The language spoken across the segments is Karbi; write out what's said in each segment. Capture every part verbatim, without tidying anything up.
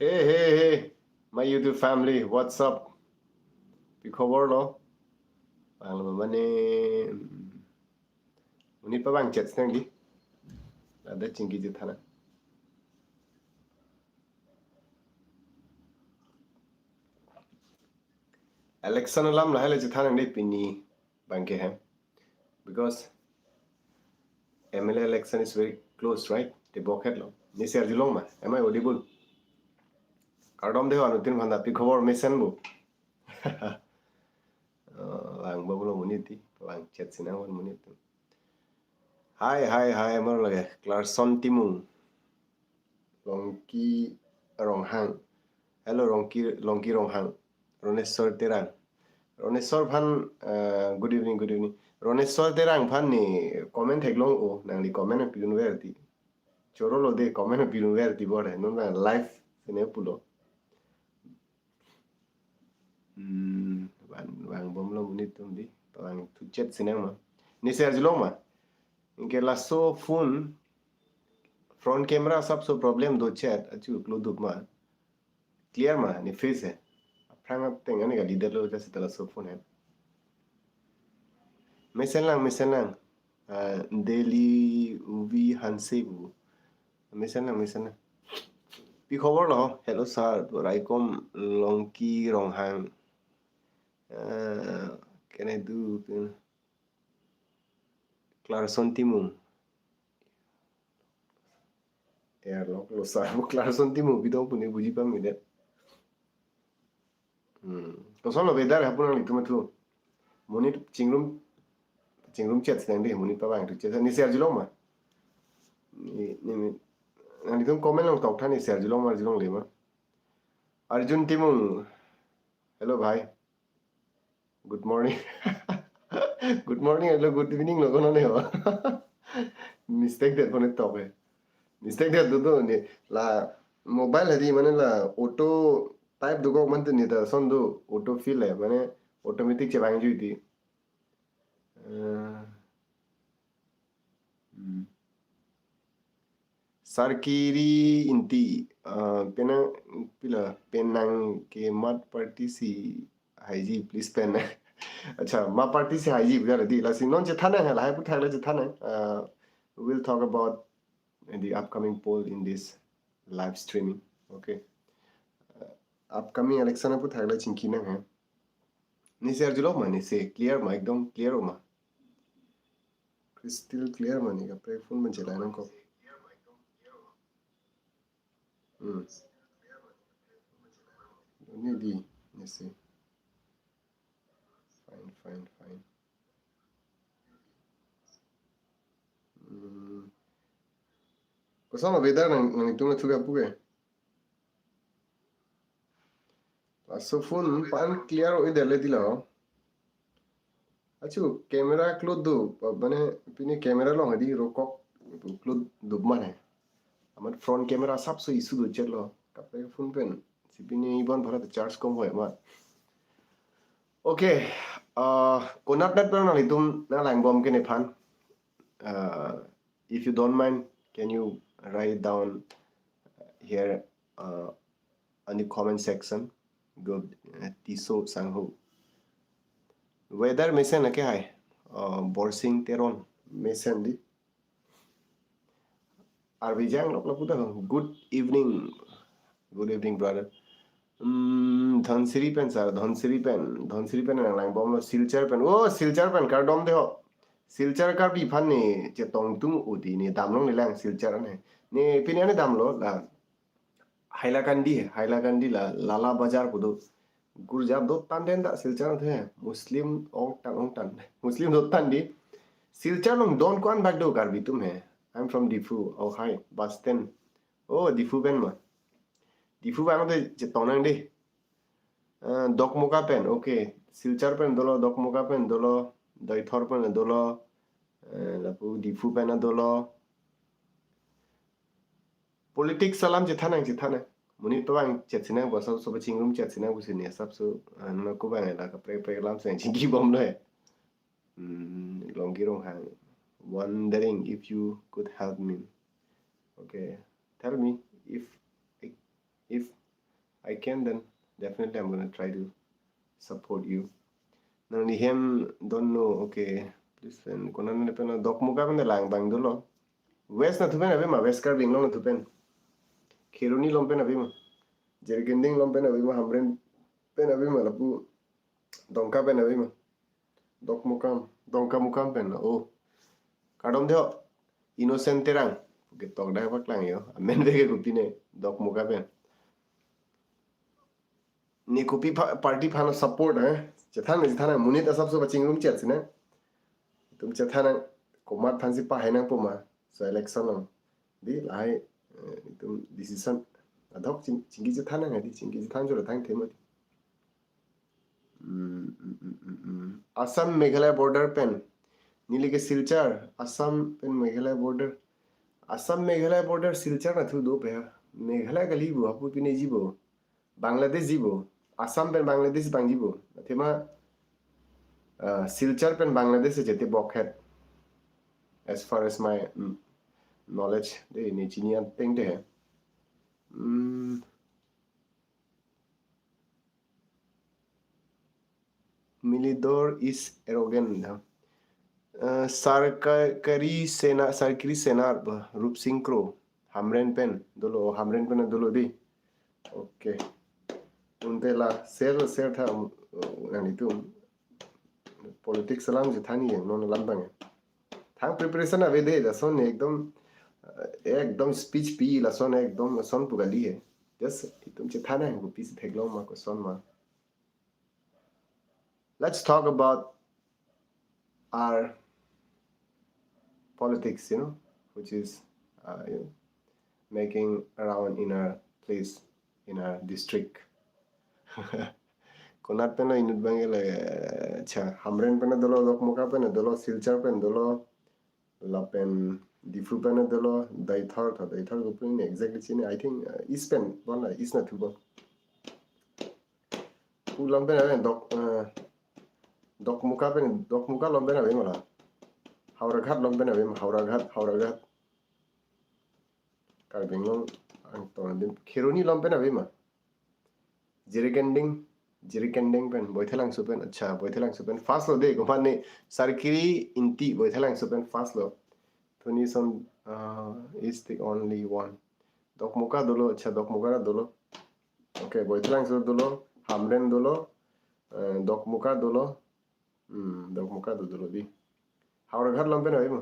Hey, hey, hey, my YouTube family, what's up? Pi khobor lo? Bang lo mane, hmm, monit pabang chetsi nang dei. Ladak chingki chethan nang. Election alam lahai le chethan nang dei pini bangke hem. Because M L A election is very close, right? Tebok het lo. Nesi arjulong ma? Am I audible? Kardom dei ho Anutin aphan ta, pi khobor mesen bo. Uh, bang bom lo monit dei, bang chetsi nang wan monit. Hi, hi, hi, amar lage. Clarkson Timung. Longki Ronghang. Hello, Longki, Longki Ronghang. Roneswar Terang. Roneswar aphan, uh, good evening, good evening. Roneswar Terang aphan ne comment theklong o, nangli comment pilun ver dei. Choro lo dei, comment pilun ver dei bor he. Non na live sene pulo. Hmm, bang, bang bom lo monit atum dei. Bang thu chetsi nang ma? Nesi arjulong ma? Anke laso phone front camera asapso problem do chet, achu klodup ma? Clear ma ne face he? Aphrang ateng ani kalidet lo, just laso phone he. Mesen lang, mesen lang. Ah, Delhi Uvi Hanse bu. Mesen lang, mesen lang. Pi khobor lo? Hello sir, raikom Longki Ronghang. Uh, can I do, uh, Clarkson Timung? Air lock lo sir, Clarkson Timung bidong puni buji pame det. Hmm. Koson lo weather hapu nanglitum athu? Monit chingrum, chingrum chetsi nang dei, monit pabang thu chet. Nesi arjulong ma? Ne, ne, ne, nanglitum comment along tok tha, nesi arjulong ma, arjulongle ma? Arjun Timung. Hello bhai. Good morning. Good morning, hello, good evening lo, kono ne ho? Mistake det pone tok he. Mistake det do do ne. La mobile he dei, mane la auto type dokok mane ne ta son do, auto fill he, mane automatic chevang jui dei. Eh, hmm. Sarkiri Inti, uh, penang, pila, penang ke mat party si haiji, please pen. Acha, ma party si haiji, puja dei. Lasi non chethan nang, lahai aphuthak le chethan nang. Uh, we will talk about the upcoming poll in this live streaming. Okay. Uh, upcoming election aphuthak le chingki nang he. Nesi arjulong ma, nesi clear ma, ekdom clear ma? Crystal clear ma ne, kaprek phone pen chelai nangkok. Hmm. Ne dei, nesi. Fine, fine, fine. Hmm. Koson lo weather nang, nanglitum athu ke apu ke? Laso phone pan clear o-e det le dei lo. Achu camera klodup, mane pini camera along he dei, rokok klodup mane. Amat front camera asapso issue do chet lo. Kaprek phone pen. Si pini ibon bharat charge kom hoy ma. Okay. Uh, konat nat pen nanglitum nanglang bom ke nephan. Uh, if you don't mind, can you write it down here, uh, on the comment section? Good, uh, Tiso Sangho. Weather mesen ake hai. Uh, Borsing Teron mesen dei. Arvijang lok lapu ta. Good evening. Good evening, brother. Hmm, Dhansiri pen sir, Dhansiri pen, Dhansiri pen nanglang bom lo, Silchar pen. Oh, Silchar pen kardom dei ho. Silchar Karbi aphan ne chetong tung u dei, ne damlongle lang Silchar ne. Ne pini ani damlo la Hailakandi, Hailakandi la Lala Bazar pu do. Gurjap do tanden dak Silchar the. Muslim ongtan ongtan. Muslim do tan dei. Silchar along don ko-an bak do Karbi atum he? I'm from Diphu. Oh, hi. Bus stand. Oh, Diphu pen ma. Diphu abang te chetong nang dei. Eh, Dokmoka pen, okay. Silchar pen dolo, Dokmoka pen dolo, Deithor pen dolo, eh, lapu Diphu pen dolo. Politics alam chethan nang, chethan nang. Monit pabang chetsi nang, bosap soba chingrum chetsi nang, pusi ne asapso, eh, nang ko bang la kaprek prek alam seng chingki bom lo he. Hmm, Longki Ronghang. Wondering if you could help me. Okay, tell me if, if I can, then definitely I'm gonna try to support you. Nangli hem don't know, okay. Please, pen konat pen, Dokmoka pen lang abang dolo. West nathu pen ave ma, West Karbi Anglong nathu pen. Kheroni along pen ave ma. Jirikinding along pen ave ma, Hamren pen ave ma, lapu Dongka pen ave ma. Dokmokam, Dongkamukam pen. Oh. Kardom dei ho. Innocent Terang. Ketok dak paklang yo. Amen beke kopine. Dokmoka pen. Ne kopi pa-, party aphan support, eh? Chethan, chethan, monit asapso pachingrum chet sine. Itum chethan, komat aphansi pahai nangpo ma. So election along. Dei lahai, eh, itum decision. Adok ching-, chingki chethan nang, dei chingki chethan chora thang thema. Hmm, hmm, hmm, hmm, hmm. Assam Meghalaya border pen. Neli ke Silchar, Assam pen Meghalaya border. Assam Meghalaya border Silchar nathu do pe ha. Meghalaya kali bo, hapu pine ji bo. Bangladesh ji bo. Assam pen Bangladesh abang ji bo. Athema, uh, Silchar pen Bangladesh je te bokhet. As far as my, mm, knowledge, dei ne chini ateng te he. Hmm. Milidor is arrogant, ha. Uh, Sarkari Sena, Sarkari Sena, ba, Rupsing Kro. Hamren pen dolo, Hamren pen dolo dei. Okay. Unte la share, share tha, um, uh, nanglitum. Politics alam chethan ni non alam abang. Thang preparation ave dei, lason ekdom, uh, ekdom speech pi, lason ekdom lason pu kali he. Just itum chethan nang, kopisi theklong ma, koson ma. Let's talk about our politics, you know, which is, uh, you know, making around in our place, in our district. Konat pen lo inut abang ke le, cha, Hamren pen dolo, Dokmoka pen dolo, Silchar pen dolo, lapen Diphu pen dolo, Deithor, tha Deithor kopine exactly chini, I think, uh, East pen, bon la, East nathu bon. Pu along pen ave, Dok, uh, Dokmoka pen, Dokmoka along pen ave ma la. Howraghat along pen ave ma, Howraghat, Howraghat. Karbi Anglong, ang tong dim, Kheroni along pen ave ma. Jirikinding, Jirikinding pen, Boithalangso pen, acha, Boithalangso pen, first lo dei, komat ne, Sarkiri Inti, Boithalangso pen, first lo. Thuni son, uh, is the only one. Dokmoka dolo, acha, Dokmoka dolo. Okay, Boithalangso dolo, Hamren dolo, uh, Dokmoka dolo, hmm, Dokmoka do dolo dei. Howraghat along pen ave ma.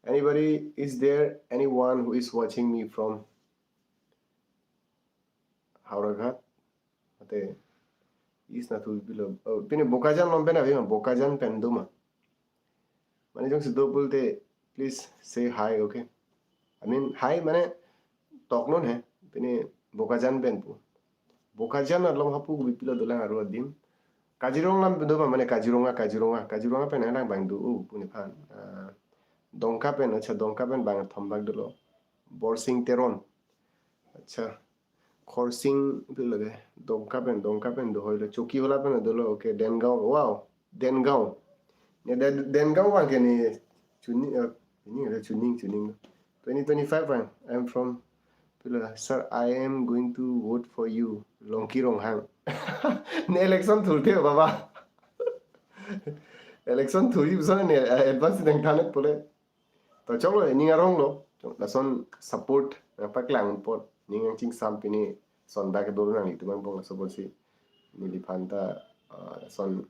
Anybody, is there anyone who is watching me from Howraghat? Mate, East nathu pilo. Oh, pine Bokajan along pen ave ma, Bokajan pen do ma. Mane jongsi do pulote, please say hi, okay? I mean, hi mane toknon he, pine Bokajan pen pu. Bokajan along hapu kopi pilo dolang aru adim. Kazirong along do ma, mane Kaziranga, Kaziranga, Kaziranga pen lang abang do, oh, pu nephan. Ah, Dongka pen, acha, Dongka pen bang thom bak dolo. Borsing Teron. Acha. Khorsing pu lage. Dongka pen, Dongka pen do hoilo. Chokihola pen dolo. Okay, Dengaon. Wow. Dengaon. Ne Den-, Dengaon abang ke ne chuni, uh, ini ada chuning, chuning. Twenty twenty-five abang. I'm from, pu lage, "Sir, I am going to vote for you." Longki Ronghang. Ne election thurthe baba. Election thurji puson ne, uh, advance nangthan-et pule. To choklo, ning arong lo. Chok, lason support, uh, paklang apot. Ning angchingsam pine son bak dolo nanglitum angbong laso apotsi. Neliphan ta, uh, son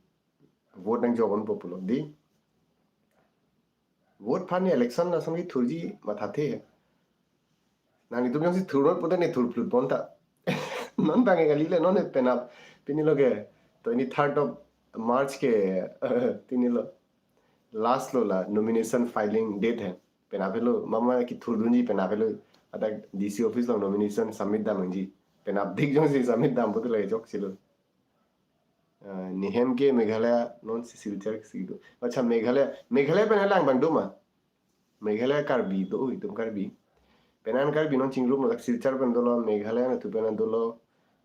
vote nangjok-unpo pulo dei. Vote aphan ne election lason kethurji mathathe. Nanglitum jongsi thurnon pulote ne thurphlut bonta. Non abang ke kali le, non ne penap. Pine lo ke twenty-third of March ke, pine lo. Last lo la nomination filing date he. Penap helo, mama kethurdunji penap helo. Adak D C office along nomination submit dam nangji. Penapdik jongsi submit dam pulote lake choksi lo. Ah, ne hem ke Meghalaya, non si Silchar si do. Acha, Meghalaya, Meghalaya pen lang abang do ma. Meghalaya Karbi do, oh, itum Karbi. Penan Karbi non chingrum lo, dak Silchar pen dolo, Meghalaya nathu pen dolo.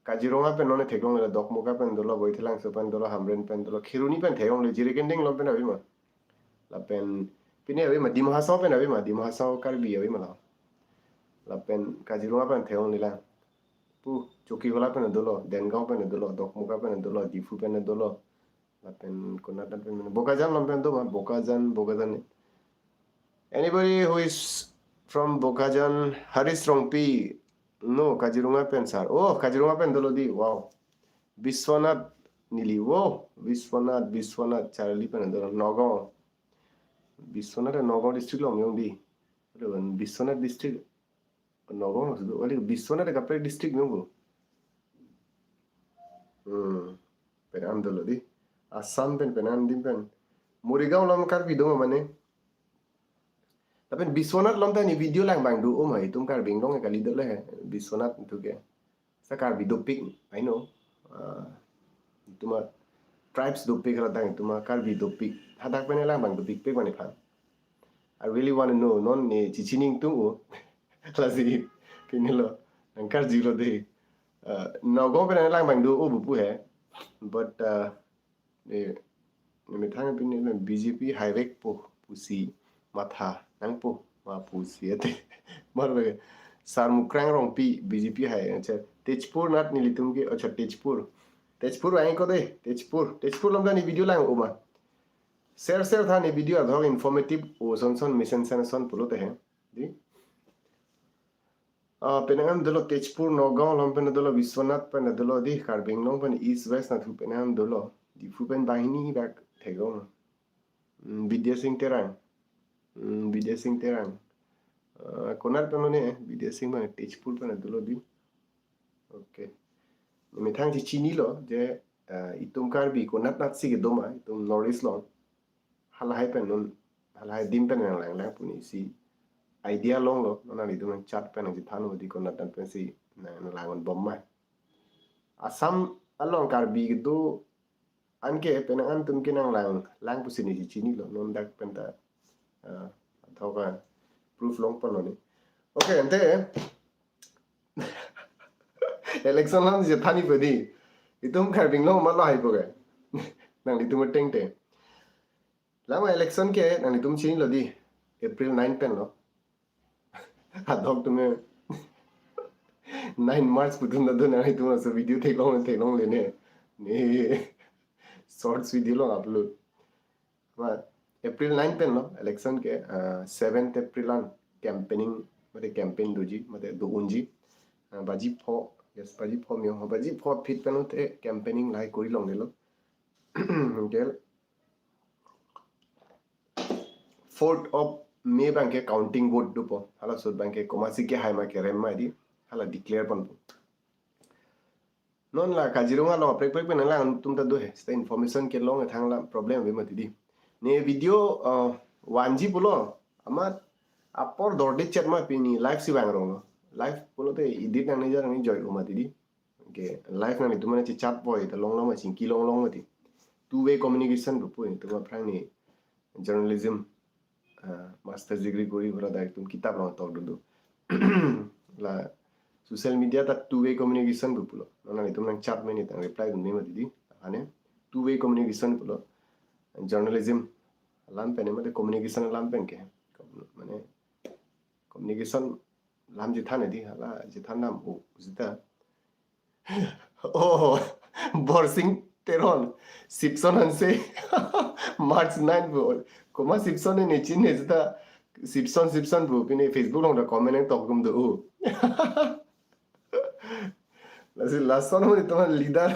Kaziranga pen non theklong le, Dokmoka pen dolo, Boithalangso pen dolo, Hamren pen dolo, Kheroni pen theklong le, Jirikinding along pen ave ma. Lapen pine ave ma, Dima Hasao pen ave ma, Dima Hasao Karbi ave ma la. Lapen Kaziranga pen theklong le la. Pu, Chokihola pen dolo, Dengaon pen dolo, Dokmoka pen dolo, Diphu pen dolo. Lapen konat pen, Bokajan along pen do ma, Bokajan, Bokajan. Anybody who is from Bokajan? Harish Rongpi. No, Kaziranga pen sir. Oh, Kaziranga pen dolo di. Wow. Biswanath neli. Wow, Biswanath, Biswanath Charli pen dolo. Nagaon. Biswanath Nagaon district along yong di. Aduh, Biswanath district Nagaon lo sudu. Aduh, Biswanath kaprek district yong ko. Hmm. Penang dolo di. Assam pen, penang adim pen. Morigaon along Karbi do ma mane. Lapen Biswanath along ta neli video lang abang do, oh ma, itum Karbi Anglong kali dolo he. Biswanath itu ke. Sa Karbi dopik, I know. Ah, itum a tribes dopik, hala tang itum a Karbi dopik. Hadak pen lang abang dopikpik ma nephan. I really want to know. Non neli chechini ingtung o. Lasi, pini lo. Nang karju lo de. Ah, Nagaon pen lang abang do, oh, bupu he. But, ah, eh, neli methang pini lo B J P haivekpo pusi matha nangpo ma pusi ate. Mar be Sar Mukrang Rongpi B J P hai, acha, Tezpur nat nelitum ke, acha, Tezpur. Tezpur ai ko de, Tezpur. Tezpur along ta neli video lang o ma. Share, share tha neli video adhok informative o, son son mesen sen son pulote he. Di. Ah, penang dolo Tezpur, Nagaon along pen dolo, Biswanath pen dolo di, Karbi Anglong pen East West nathu penang dolo. Diphu pen banghini bak theklong. Hmm, Bidya Sing Terang. Hmm, Bidya Sing Terang. Ah, konat pen lo ne, Bidya Sing pen, Tezpur pen dolo di. Okay. Neli methang chechini lo je, ah, itum Karbi konat natsi kedo ma, itum North East along. Halahai pen non, halahai adim pen nang lang lang pu neli si idea longlo, non nanglitum nang chat pen nang chethan o di, konat pen si nang lang un bom ma. Assam along Karbi kedo anke penang atum ke nang lang lang pusi neli chechini lo, non dak pen ta, ah, athoka proof longpon lo ne. Okay, ante election alam chethan-i po di. Itum Karbi Anglong ma lahai po ke. Nanglitum ateng te. Lama election ke nanglitum chinilo di. April nine pen lo. Adok tume nine March pu atum ta do, nanglitum laso video theklong theklongle ne. Ne shorts video along upload. Ma, April nine pen lo election ke, ah, seventh April an campaigning, mate campaign doji, mate do unji. Ah, baji pho, yes, baji pho meo, baji pho aphi pen te campaigning lahai kori longle lo. Ke fourth of May abang ke counting vote dopo. Halaso abang ke komatsi kehai ma kerem ma di, hala declare ponpo. Non la Kaziranga along prek prek pen lang atum ta do he. Seta information kelong thang la problem ave mati di. Ne video, uh, vanji pulo. Amat apor dorde chat ma pini live si vangrong lo. Live pulote edit nangne jar nangne joi o mati di. Okay, live nanglitum mane chechat poi ta long long ma chingki long long mati. Two way communication pu poi, itum aphrang ne journalism, ah, master's degree kori pura dak itum kitap along tok dudu. La social media ta two way communication pu pulo. Non nanglitum nang chat mene tang reply dun mati di. Ane two way communication pulo. Journalism alam pen mate communication alam pen ke. Mane communication alam chethan di, hala chethan nam o seta. Oh, Borsing Teron, Sipson Hanse, March nine pu. Komat Sipson ne chinine seta, Sipson, Sipson pu, pini Facebook along ta comment nang tok atum do. Lasi lason mo itum leader.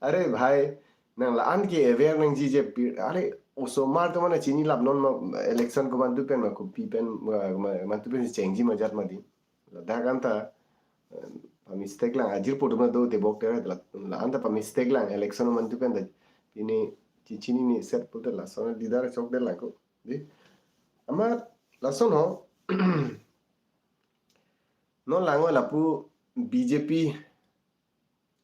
Are bhai, nang la-an ke aware nangji je pi-, are osomar atum mane chinilap non ma election komantu pen ma kopi pen ma, ma, mantu pen chengji ma jat ma di. Ladak anta, eh, pa mistake lang, ajir pu atum do tebok te la, la-anta pa mistake lang election mantu pen da. Pini chechinine set pulote lason leader chokde lang ko. Di. Amat lason ho. Non lang o lapu B J P,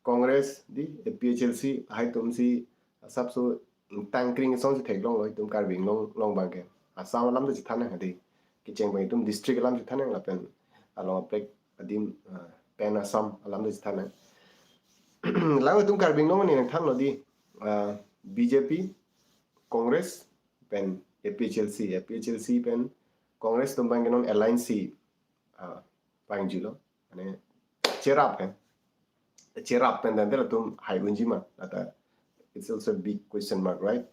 Congress di, A P H L C, lahai atum si asapso ingtang kring asonsi theklong lo itum Karbi Anglong along abang ke. Assam alam ta chethan nang di. Kecheng abang itum district alam chethan nang lapen along aprek adim, ah, pen Assam alam ta chethan nang. Lang itum Karbi Anglong ne nangthan lo di, ah, B J P, Congress pen A P H L C, A P H L C pen Congress atum abang ke non alliance si, ah, vangji lo. Mane cherap he. Cherap pen tangte latum hai unji ma? Lata, it's also a big question mark, right?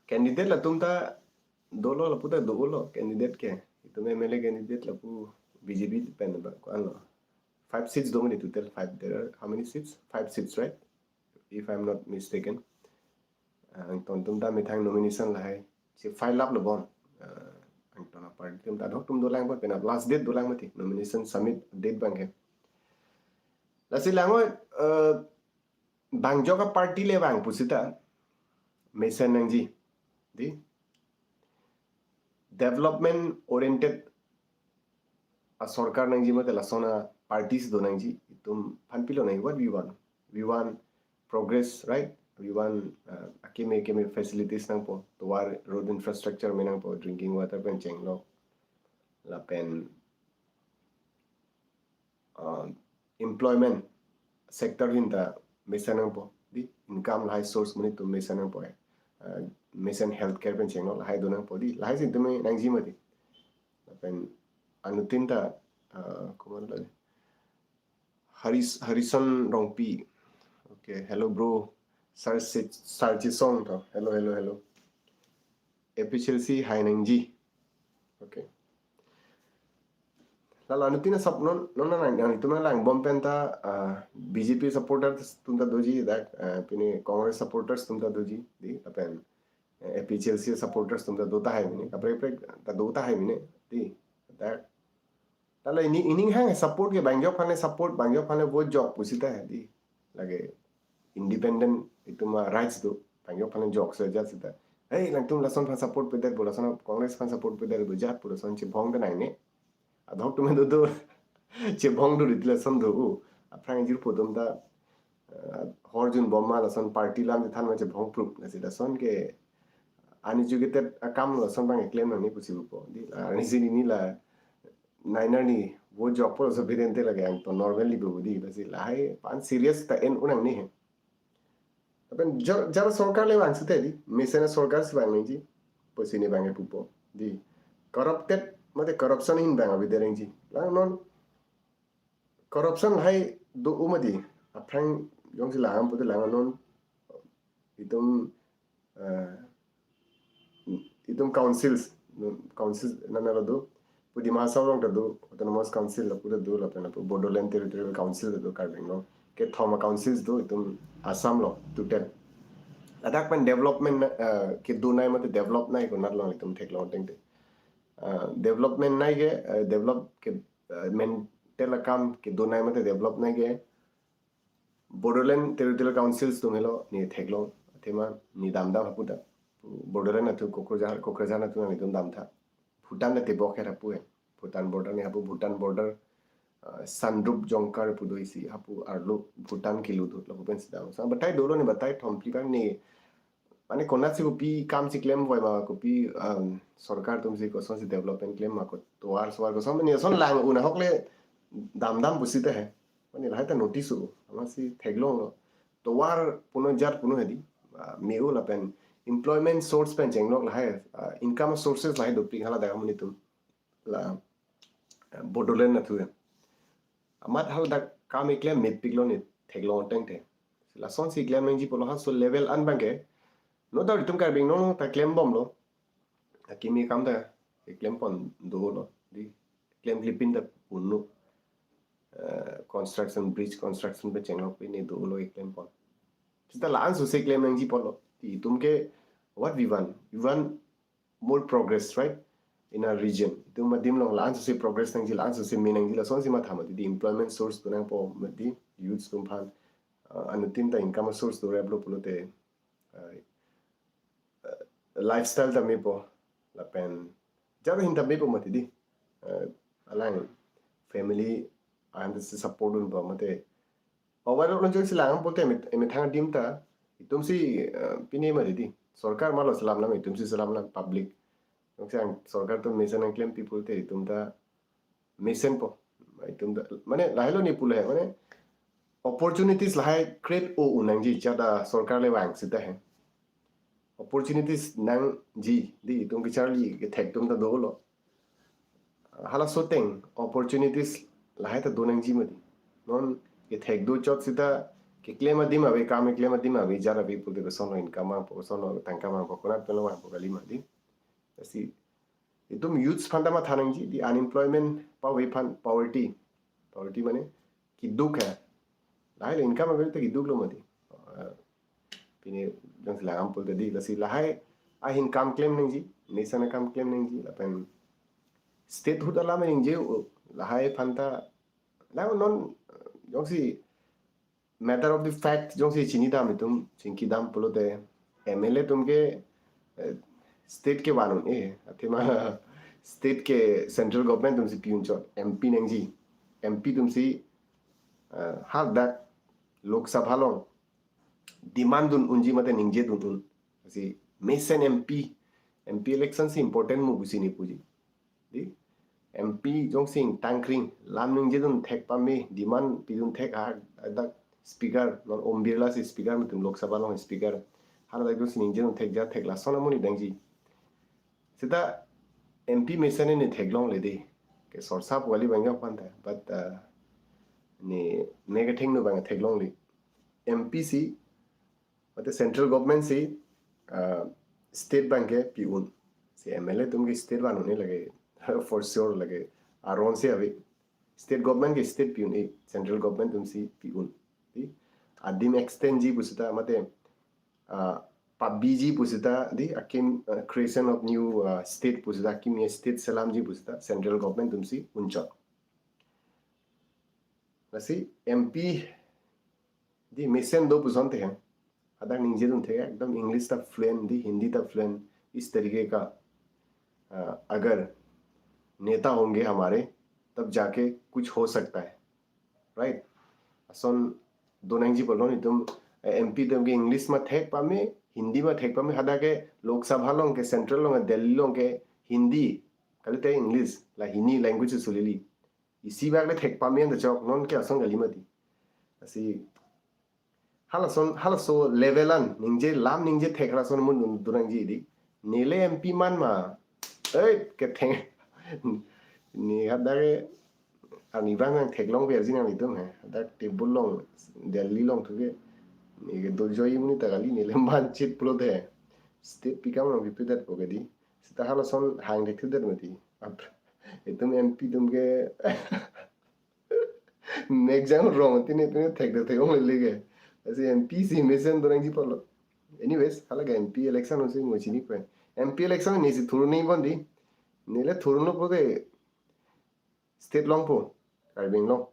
Candidate latum ta dolo, lapu ta dolo candidate ke. Itum M L A candidate lapu B J P pen ba ko-an lo. Five seats do mani total, five. There are how many seats? Five seats, right? If I'm not mistaken. Uh, angton atum ta methang nomination lahai si file up lo bon. Uh, angton aparty atum ta adhok atum dolang pon, pen last date dolang mati nomination submit date abang ke. Lasi langnon, uh, bang ajok aparty le vang pusita mesen nangji, di, development oriented asorkar nangji mate lason aparties do nangji, itum aphan pilo nangji? What we want? We want progress, right? We want, uh, akeme akeme facilities nangpo, tovar, road infrastructure me nangpo, drinking water pen chenglok, lapen, uh, employment sector ahin ta mesen nangpo, di, income lahai source monit atum mesen nangpo, eh. Uh, mesen healthcare pen chenglok lahai do nangpo, di, lahai si itum nangji mati. Lapen anuttin ta, uh, komat lo, Haris, Harrison Rongpi. Okay, hello bro. Sar Sar Chisong to. Hello, hello, hello. A P H L C hai nangji. Okay. Lalo anuttin asap non, non nang, nang itum nanglang bom pen ta, ah, B J P supporters atum ta doji, dak, ah, pini Congress supporters atum ta doji, di, lapen, eh, A P H L C supporters atum ta do tahai mene, kaprek kaprek ta do tahai mene, di, dak. Lalo ini, ining hang support ke bang ajok aphan le support, bang ajok aphan le vote jok pusita he, di. Lake independent itum a-rights do, bang ajok aphan le jokse ajat sita. Hey, nangtum lason aphan support pedet bo, lason Congress aphan support pedet bo, jat pu lason chebhong ta nangne. Adhok atum do do chebhong do rit lason do u. Aphrang jirpo atum ta, eh, hor jun bom ma lason party alam chethan ma chebhong prup. Lasi lason ke uneducated akam lason abang keklem nangne pusi pupo, di. La, arni si neli la nine arni vote jokpo laso biden te lake angton normal li bo, di. Lasi lahai aphan serious ta en un nangne he. Lapen jar, jar sorkar le vang sita, di, mesen asorkar si vang nangji pusi ne abang ke pupo, di. Corrupted mate corruption ahin abang avedetji. Langnon corruption lahai do u mati, aphrang jongsi lang pute langnon itum, eh, itum councils, councils nana lo do, pu Dima Hasao along ta do, Autonomous Council lapu ta do, lapen lapu Bodoland Territorial Council ta do, Karbi Anglong kethom a-councils do itum Assam along total. Ladak pen development, eh, kedonei mate develop nei konat along itum theklong tangte, eh, development nei ke, eh, develop ke, eh, mentel akam kedonei mate develop nei ke Bodoland Territorial Councils atum helo ne theklong, athema ne damdam hapu ta. Bodoland atum Kokrajhar, Kokrajhar atum nangtum damtha. Bhutan ta tebok her hapu he. Bhutan border ne hapu, Bhutan border, ah, Sandrup Jongkar pu do isi hapu arlo Bhutan kilu do, lapu pen si dam. Sa batai dolo ne batai thom phli abang ne, mane konat si kopi kam si klem voi ma, kopi, um, sorkar atum si kosonsi development klem ma, ko tovar sovar koson, mane lason lang un ahok le damdam pusita he. Mane lahai ta notice u, amatsi theklong lo. Tovar punon jat punon he, di, ah, me-o lapen employment source pen chenglok lahai, ah, income sources lahai dopik hala dak amonit atum. La, ah, Bodoland atum he. Amat haladak kam keklem mepik lo ne theklong tangte. Lasonsi klem nangji pulo, halaso level an abang ke. No doubt itum Karbi Anglong ta klem bom lo. Akimi kam ta keklem pon dolo, di, klemkle pin ta puno. Eh, construction, bridge construction pen chenglok pin ne dolo keklem pon. Sita la-an sose klem nangji pulo. Di, itum ke, what we want? We want more progress, right? In our region. Itum adim along la-an sose progress nangji, la-an sose me nangji, lasonsi matha mati, di, employment source do nangpo mati, youths atum aphan, uh, anuttin ta income source doraplo pulote, uh, uh, lifestyle ta mepo, lapen jaro ahin ta mepo mati, di. Uh, alang family ahin ta si support unpo mate. Overall jongsi lang pute emethang adim ta itum si, uh, pine mati, di. Sorkar malo selam lam, itum si selam lam, public. Jongsi ang sorkar atum mesen nangklempi pulote itum ta mesenpo. Itum ta, mane lahai lo ne pulo he, mane opportunities lahai create o un nangji, jada sorkar le vang sita he. Opportunities nangji, di, itum kecharli kethek atum ta dolo. Halaso ateng opportunities lahai ta do nangji mati. Non kethek do chot sita keklem adim ave, kam keklem adim ave, jar ave pulote kosonlo income vangpo, kosonlo tangka vangpo, konat pen lo vangpo kali mati. Lasi itum youths aphan ta matha nangji, di unemployment pave aphan, poverty. Poverty mane kiduk hai. Lahai le income ave te kiduk lo mati. Eh, pine jongsi langdam pulote di, lasi lahai ahin kam klem nangji, nation akam klem nangji, lapen statehood alam ningje, uh, lahai aphan ta, la non, eh, jongsi matter of the fact, jongsi chinidam itum, chingkidam pulote, M L A atum ke, eh, state kevan un-e, athema state ke central government atumsi pi un chot, M P nangji, M P atumsi, eh, hadak Lok Sabha along demand dun unji mate ningje dun un. Lasi mesen M P, M P election si important mo pusi neli puji. Di, M P jongsi tangkring, lam ningje dun thek pame, demand pi dun thek ha, hadak speaker, non Om Birla si speaker, mate Lok Sabha along speaker. Hala jongsi ningje dun thek ja thek, lason amonit dangji. Sita M P mesen neli theklongle di. Ke sorsa pu kali bang aphan ta. But, uh, neli, neli kethengno bang theklongle. M P si, mate central government si, uh, state abang ke pi un. Si M L A atum ke state van un-e lake, for sure lake. Aron si ave. State government ke state pi un-e, central government atumsi pi un. Di, adim extend ji pusita mate, uh, pabiji pusita, di, akim, uh, creation of new, uh, state pusita, akim ye state selamji pusita, central government atumsi un chot. Lasi M P di mesen do puson te hai. Hadak ningje dun thek, ekdom English ta fluent, di Hindi ta fluent, इस तरीके का, uh, अगर नेता होंगे हमारे, तब जाके कुछ हो सकता है. Right? Lason do nangji pulo itum, eh, M P atum ke English ma thek pame, Hindi ma thek pame, hadak ke Lok Sabha along ke, central along ke, Delhi along ke Hindi, kalite English, la hini language solili. Isi bak le thek pame anta chok, non ke lason kali mati. Lasi halason, halaso level an ningje, lam ningje thek halason amonit do nangji di. Neli M P man ma, eh, ketheng. Neli hadak ke, ani bang nang theklong verji nanglitum hai. Hadak table along, Delhi along thu ke, neli ke dojoi amonit ta kali, neli le man chit pulote. State pi kam along pipedet po ke di. Sita halason hang thekthedet mati. Ap, itum M P atum ke nek jang rong tini tini thek de thek ong lele ke. Lasi M P si mesen do nangji pulo. Anyways, hala ke M P election si mo chini ko. M P election neli si thurun-e bon di. Neli le thurunlo pulote state longpo, Karbi Anglong.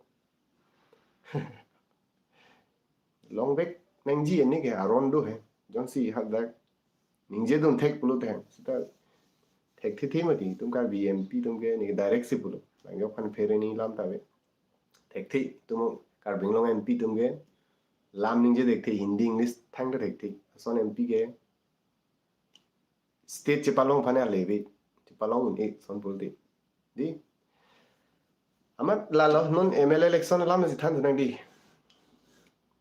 Longvek nangji, neli ke aron do hai. Jongsi hadak ningje dun thek pulote hai. Sita thekthe mati, itum Karbi M P atum ke neli ke direct si pulo. Bang aphan phere neli lam ta ave. Thekthe, itum Karbi Anglong M P atum ke lam ningje thekthe, Hindi, English thangta thekthe. Lason M P ke state chepalong aphan ale ave, chepalong un-e lason pulote. Di, amat lalo non M L A election alam si than nang di.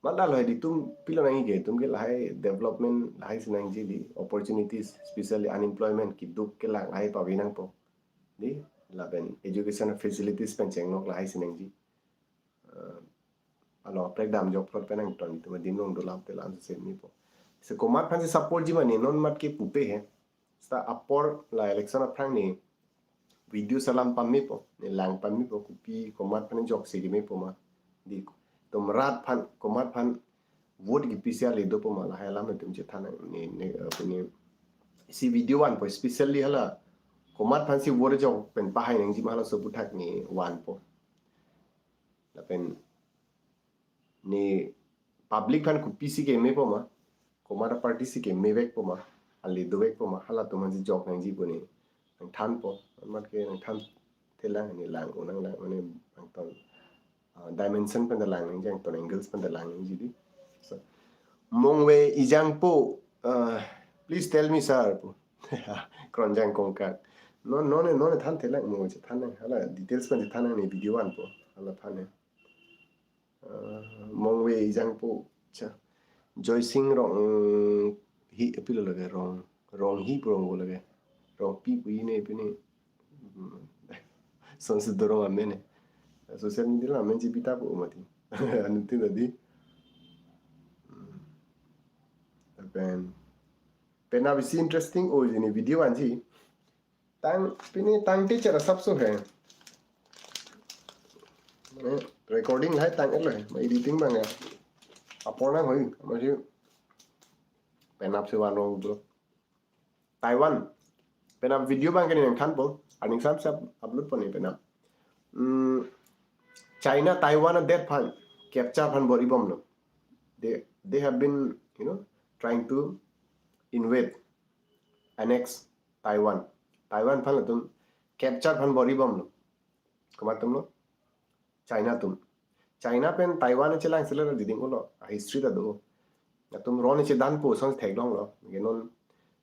Mat lalo di, itum pilo nangji ke, itum ke lahai development lahai si nangji di, opportunities, especially unemployment, kiduk kelang lahai pave nangpo. Di, lapen education facilities pen chenglok lahai si nangji. Eh, alo aprek damjok plot pen nangton, itum adim along dolang te lam si mepo. Si komat aphan si support ji ma neli non mat ke pupe hai. Sita apor la election aphrang neli video selam pamepo, neli lang pamepo, kopi komat aphan jok si kemepo ma. Di, itum rat aphan, komat aphan vote kepisi ale dopo ma, lahai alam itum chethan nang, neli, neli, eh, pini si video vanpo, especially hala komat aphan si vote jok pen pahai nangji ma, halaso aphuthak neli vanpo. Lapen neli public aphan kopisi kemepo ma, komat aparty si kemevekpo ma, ale dovekpo ma, halatum aphan si jok nangji pu neli nangthanpo, mat ke nangthanthelang, neli lang unang lang, mane nangton, ah, dimension pen ta lang nangji, nangton angles pen ta lang nangji di. So, Mongve Ejangpo, ah, please tell me, sir, pu. Kronjang Kongkak. Non, non, non thanthelang, mo chethan nang, hala details pen chethan nang, neli video vanpo, hala aphan. Ah, Mongve Ejangpo, cha. Joysing Ronghi, pilo lake, Rong, Ronghi pu Ronggo lake. Rongpi pu ine pini. Hmm. Sonsi dorong amen he. Social media along amen chipitha pu mati. Anuttin tadi. Hmm. Lapen penap isi interesting o jini video anji. Tang pini tangte chera sapso he. Eh, recording lahai tang-etlo he. Ma editing abang ya. Apor nanghoi. Amatsi penap si vanrong bro. Taiwan. Penap video abangke nangthanpo. Aning sam sap upload pon ni penap. Hmm, China Taiwan adet aphan capture aphan bor-ibomlo. They they have been, you know, trying to invade, annex Taiwan. Taiwan aphan latum capture aphan bor-ibomlo. Komat atumlo? China atum. China pen Taiwan chelang sila diding ulo. A history ta do. Latum ron chedanpo ason theklonglo. Ke non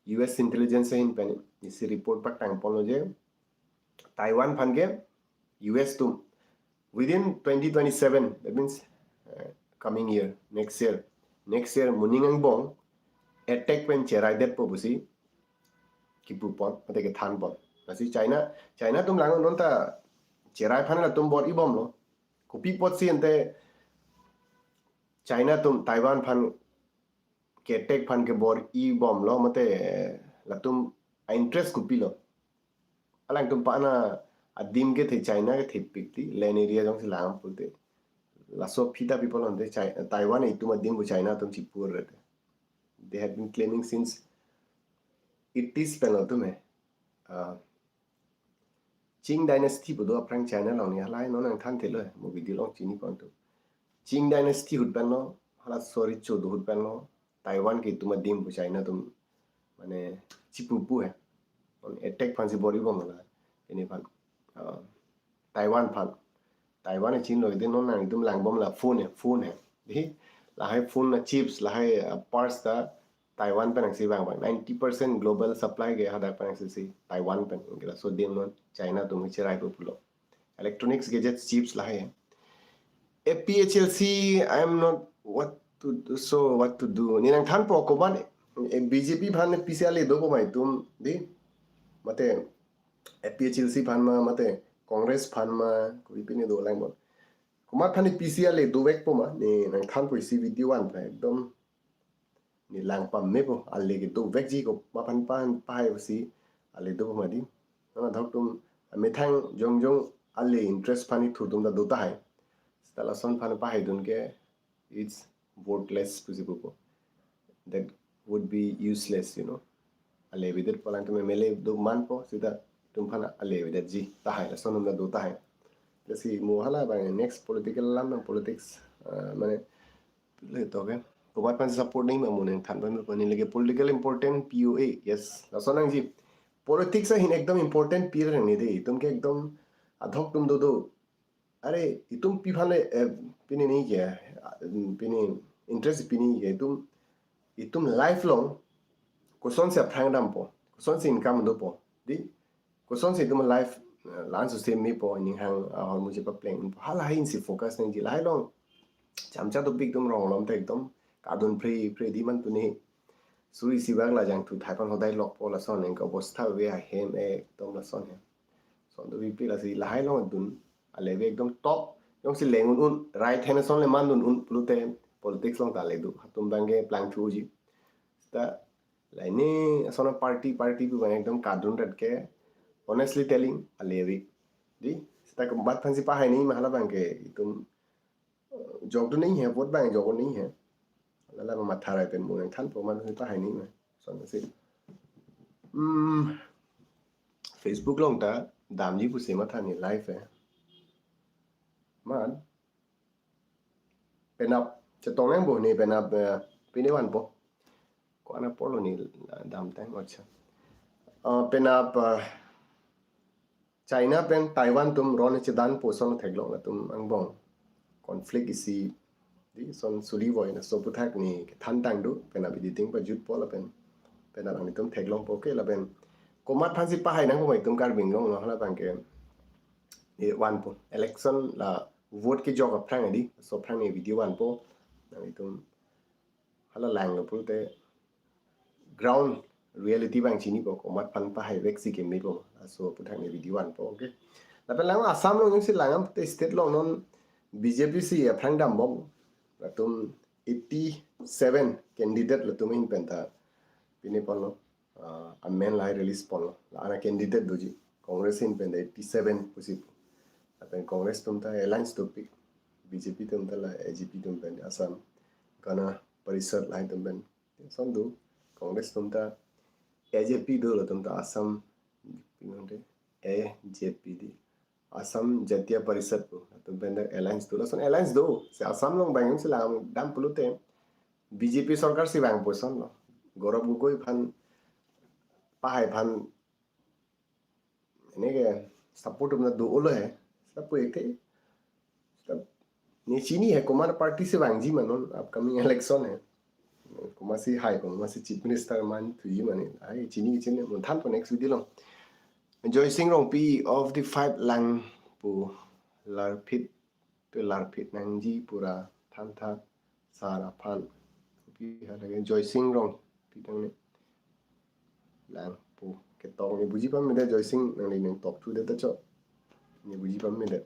U S intelligence ahin pen isi report patangponlo je Taiwan aphan ke U S atum within twenty twenty-seven, that means, uh, coming year, next year, next year moning angbong attack pen cheraidetpo pusi kipupon, mate kethanpon. Lasi China, China atum lang non ta cherai aphan latum bor-ibomlo. Kopi apotsi ante China atum Taiwan aphan ke-attack aphan ke bor-ibomlo, mate latum a-interest kopilo? Alangtum aphan adim kethe China kethepik ti, land area jongsi lang pulote. Laso aphi ta people ante Chi-, Taiwan itum adim pu China atum chipur rete. They have been claiming since eighties pen latum he. Ah, Qing Dynasty pu do aphrang China along ni, halahai non nangthanthelo he, mo video along chinipontu. Qing Dynasty ahut penlo, hala sorry chodo ahut penlo, Taiwan ke itum adim pu China atum, mane, chipupu he. Non attack aphansi bor-ibomlo la, pini aphan. Ah, Taiwan aphan. Taiwan e chinlo, ide non nangtum langbomlo phone he, phone he. Dei, lahai phone achips, lahai, ah, parts ta Taiwan pen nangsi vang abang. Ninety percent global supply ke hadak pen nangsi si Taiwan pen. Ke laso adim non China atum cheraidetpo pulo. Electronics gadgets chips lahai. A P H L C, I am not what to do, so what to do. Ne nangthanpo komat, eh, B J P aphan pisi ale dopo ma itum, dei? Mate A P H L C aphan ma, mate Congress aphan ma, kopi pine dolang bon. Komat aphan pisi ale dovekpo ma, ne nangthanpo isi video an pa, ekdom ne lang pamepo, ale kedovekji, komat aphan pan pahai pusi ale dopo ma dei. Non adhok atum amethang jongjong ale interest aphan ithurdun ta do tahai. Seta lason aphan pahaidun ke, it's worthless pusi pupo. That would be useless, you know. Ale avedetpo, alangtum M L A do manpo, seta itum aphan ale avedetji tahai, lason atum ta do tahai. Lasi mo hala abang next political alam nang politics, ah, mane, le to ke. Komat aphan support nangji ma mo nangthan abang, mane lake political important P O A, yes. Lason nangji. Politics ahin ekdom important pir nang ni dei. Itum ke ekdom adhok atum dodo. Are, itum pi aphan le, eh, pini ni ke, ah, pini interest pini ke, itum, itum life along kosonsi aphrang dampo, kosonsi income dopo, dei, kosonsi itum life, eh, la-an sustain mepo, ining hang, ah, ahormu chepaplengpo, halahai ansi focus nangji, lahai along chamcha dopik atum rong malom ta ekdom kadun phre phre dei, mantu ne suri isi bak la jangthu thai aphan hodai lokpo, lason neng ka obostha ave, ahem ekdom lason he. Son dopik lasi lahai along dun, ale ave ekdom top. Jongsi leng un un, right hand ason le mandun un pulote politics along ta ale do. Halatum abangke plangthuji. Seta laini ason party, party pu abang ekdom kadun rat ke, honestly telling, ale ave. Dei, seta komat aphansi pahai nangji ma hala abangke itum jokdun nangji he, vote abang jokdun nangji he. Lala ma matha rai pen mo nangthanpo, komat aphansi pahai nangji ma. Sonsi. Hmm, Facebook along ta damji pusi matha ni live he. Man. Penap chetong nangpo ne penap, eh, pine vanpo. Ko-an aporlo ne, ah, damtang, acha. Ah, penap, ah, China pen Taiwan atum ron chedanpo ason theklong atum angbong. Conflict isi dei, son suli voi, laso aputhak ne kethan tang do, penap editing pajutpo lapen penap nanglitum theklongpo ke lapen komat aphansi pahai nangpo ma itum Karbi Anglong along, hala abangke ne vanpo. Election la vote kejok aphrang dei, laso aphrang ne video vanpo. Nanglitum hala langlo pulote ground reality abang chinipo, komat aphan pahai veksi kemepo, laso aputhak ne video vanpo, okay. Lapen lang Assam along si lang am te state along non B J P si aphrang dambom. Latum eighty seven candidate latum ahin penta pini ponlo. Uh, amen lahai release ponlo. La ana candidate doji. Congress ahin penta eighty seven pusi. Lapen Congress atum ta alliance dopik. B J P atum ta la A J P atum pen Assam Gana Parishad lahai atum pen. Lason do Congress atum ta A J P do, latum ta Assam pinangte A J P di. Assam Jatiya Parishad pu. Latum pen alliance do. Lason alliance do. Si Assam along bang si lang dam pulote B J P sorkar si vangpo lasonlo. Gaurav Gogoi aphan, pahai aphan, ini ke support atum do-olo he. Support ek te. Support. Ne chini he komat party si vangji ma non upcoming election he. Komatsi hai, komatsi chief minister manthuji ma ne. Ai chini chini, mo thanpo next video along. Joysing Rongpi of the five lang pu larphit, to larphit nangji pura thantha sar aphan. Pi ha lage Joysing Rongpi tang ne lang pu ketok ne buji pamede Joysing, nangli nangtok thu det ta cho. Ne buji pamede.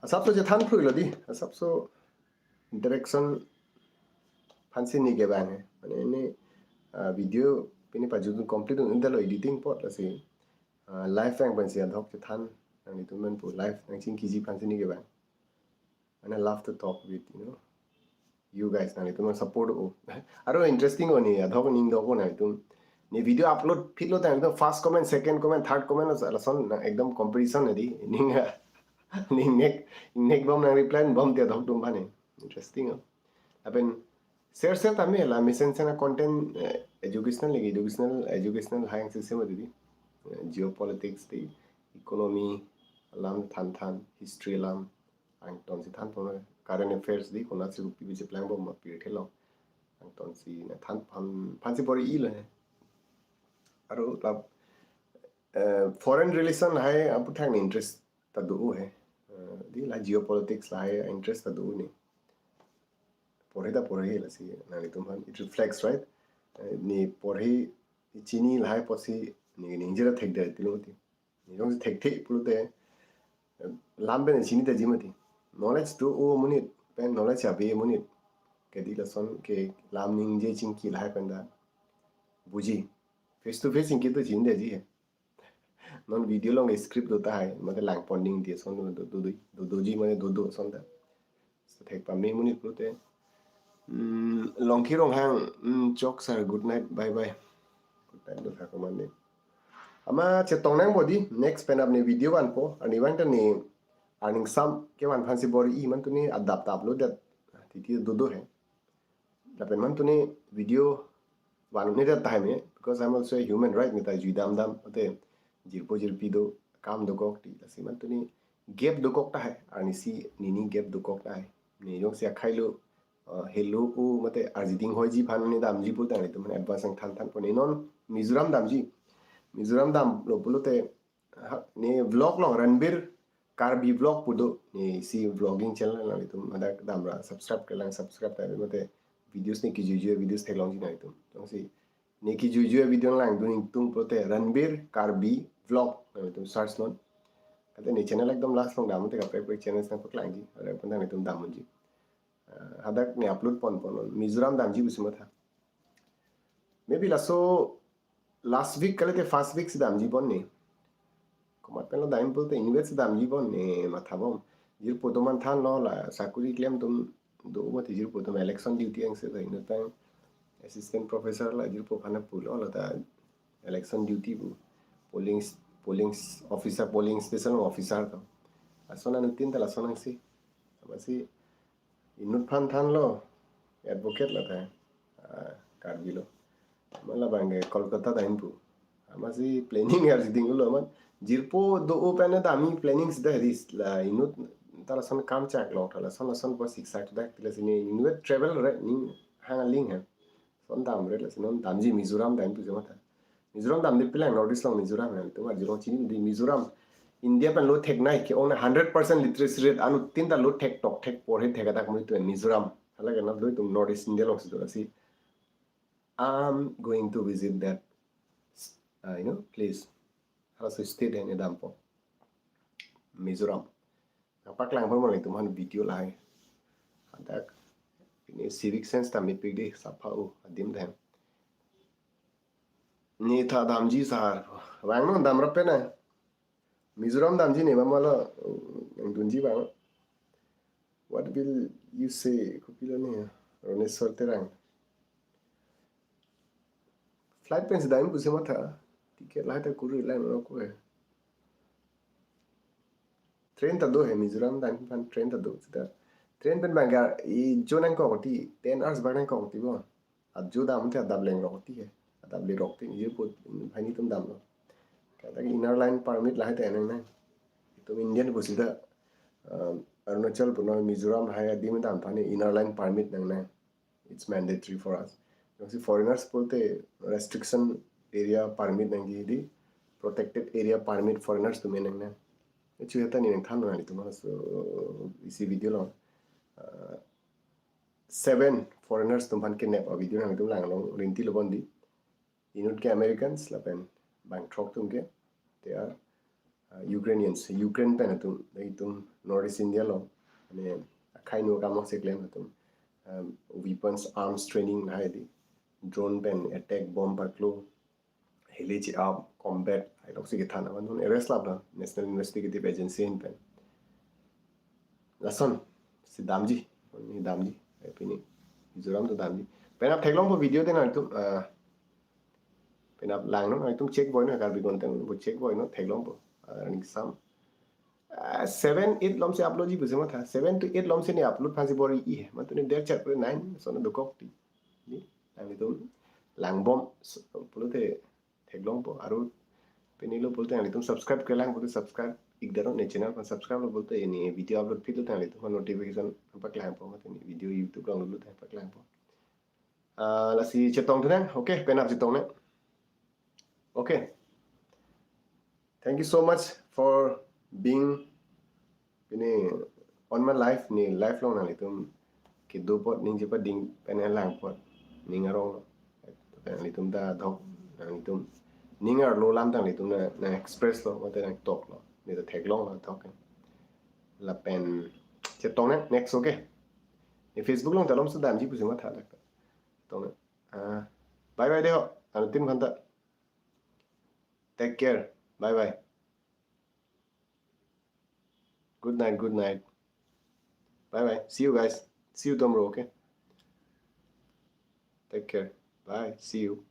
Asapso chethan phruilo di. Asapso interaction aphansi ne kevang he. Mane ne, ah, video pini pajutdun complete un intalo editing apot lasi, ah, live vang pensi adhok chethan nanglitum pen pu live nangchingkiji aphansi ne kevang. And I love to talk with, you know, you guys, nanglitum support o. Aro interesting o ne adhok ning dok o nanglitum. Ne video upload phitlo tangte first comment, second comment, third comment lason nang ekdom competition di. Ning, ning nek, nek bom nang reply bom te adhok atum aphan ne. Interesting o. Lapen share share tame la mesen sena content, eh, educational lagi, educational, educational hai angsi sema di. Eh, geopolitics di, economy alam than than, history alam, angtonsi thanpo, current affairs di, konatsi kopi bisi plang bom ma pirthe along. Angtonsi ne than aphan, aphansi bor-ilo he. Aro la, eh, foreign relation hai aputhak ne interest ta do he. Eh, di la geopolitics lahai interest ta do ne. Porhe ta porhe lasi nanglitum aphan it reflects, right? Eh, ne porhe chini lahai apotsi ne ningje ra thekdet tilo mati. Ne jongsi thekthe pulote, eh, lam pen chini detji mati. Knowledge do-o amonit pen knowledge ave amonit ke di lason ke lam ningje chingki lahai pen ta buji. Face to face chingki to chini detji he. Non video along script do tahai, mate lang pon ning di ason do, do, do, doji mane do do ason ta. So thek pame amonit pulote. Hmm, Longki Ronghang, hmm, chok sir, good night, bye bye. Good night do thak mane. Ama chetong nangpo di, next pen apni video vanpo, arnivang ta ne, arning sam kevan aphansi bor-i, mantu ne adap ta upload det, titi do do he. Lapen mantu ne video van ne det tahai me, because I'm also a human, right? Ne ta jui dam dam, mate jirpo jirpi do, kam dokok ti, lasi mantu ne gap dokok tahai, arnisi nini gap dokok tahai. Ne jongsi akhai lo, uh, hello o, mate arjiding hoiji aphan ne damji pulo tangte, mane advance ang than thanpo ne non Mizoram damji. Mizoram damlo pulote, ha, ne vlog along Ranbir Karbi Vlog pu do, ne isi vlogging channel nanglitum hadak damra subscribe kelang, subscribe ta mate videos ne kijui jui videos theklongji nanglitum. Jongsi ne kijui jui video langdun ingtung pulote Ranbir Karbi Vlog nanglitum search non. Kate ne channel ekdom last along dam te kaprek kaprek channels nangpaklangji, ada pun nanglitum dam unji. Ah, hadak ne upload pon pon non. Mizoram damji pusi matha. Maybe laso last week kalite first week si damji pon ne. Komat pen lo dam pulote inutvet si damji pon ne matha bom. Jirpo atum aphan thanlo, la sakuri klem atum do mati, jirpo atum election duty angse ta inut tang assistant professor la jirpo aphan pulo, la ta election duty pu polling, polling officer, polling station officer to. Lason anuttin ta lason angse. Amatsi inut aphan thanlo, advocate la ta, ah, Karbi lo. Mala bangke Kolkata ta inpu. Amatsi planning arjiding lo amat. Jirpo do-o pen damji planning sida ris la inut ta lason kam chak lo, ta lason lason po siksak dak tila sini inut travel re ning hang aling ha. Lason damre lasi non damji Mizoram dam pusi matha. Mizoram damde pilang North East along Mizoram nanglitum arjulong chini di Mizoram. India pen lo theknei ke on hundred percent literacy rate anuttin ta lo thek tok thek porhe thek adak mui tu Mizoram. Hala ke na do itum North East India alongsi do lasi. I'm going to visit that Uh, you know, please. Halaso state ne dampo. Mizoram. Nangpaklang pon mo nelitum aphan video lahai. Hadak pini civic sense ta mepik dei, sapha u adim dam. Ne tha damji sahar. Vangnon, damrap pe na. Mizoram damji ne ma malo, mm, dunji vang. What will you say? Kopilo ne, Roneswar Terang. Flight pensi dam pusi matha. Ticket lahai ta kuri lang lo ko he. Train ta do he, Mizoram damji aphan train ta do. Sita train pen bang gar, e jo nangkok ti, ten hours bang nangkok ti bo. Ajo dam te adap lengrok ti he. Adap lerok ti, je put bhai netum damlo. Kata ke inner line permit lahai ta nangnang. Itum Indian pusi ta, um, Arunachal punon Mizoram lahai adim dam aphan inner line permit nangnang. It's mandatory for us. Jongsi foreigners pulote restriction area permit nangji dei, protected area permit foreigners atum nangnang. Chu heta ne nangthan nanglitum aphan, so isi video along, uh, seven foreigners atum aphan kidnap a-video nanglitum lang along rinti lo pon dei. Inut ke Americans lapen bang throk atum ke, they are, uh, Ukrainians, Ukraine pen atum, itum North East India along, mane akhai nu akam along si keklem atum, um, weapons, arms training lahai dei, drone pen attack, bomb paklo, heli chi-ap, combat, hai lok si kethan aban non arrest lap lo National Investigative Agency ahin pen. Lason si damji, ne damji, eh, pini Mizoram ta damji. Penap theklongpo video dei nangtum, ah, penap langnon, nangtum check boy no, Karbi content bo check boy no, theklongpo. Ah, ning sam. Ah, seven, eight alom si upload ji pusi matha. Seven to eight alom si ne upload aphan si bor-i he. Mane tu ne der chat pore nine, so na dokok ti. Dei, nanglitum langbom, so, pulote theklongpo, aru pini lo pulote nanglitum subscribe kelang pulote subscribe ik daro, ne channel aphan subscribe lo pulote ne video upload phit lo nanglitum aphan notification paklangpo, mate ne video YouTube along lo paklangpo. Ah, lasi chetong thunang, okay, penap chetong nang. Okay. Thank you so much for being pini on my live, ne live along nanglitum kedo apot ningje pading pen lang apot ning arong lo. Pen nanglitum ta dok, nanglitum ning arlo alam ta nanglitum nang, nang express lo, mate nangtok lo, ne ta theklong lo dok. Lapen chetong nang next, okay? Ne Facebook along ta alom si damji pusi matha dak. Chetong nang. Ah, bye bye dei ho, nanglitum aphanta. Take care. Bye bye. Good night, good night. Bye bye. See you guys. See you tomorrow, okay? Take care. Bye. See you.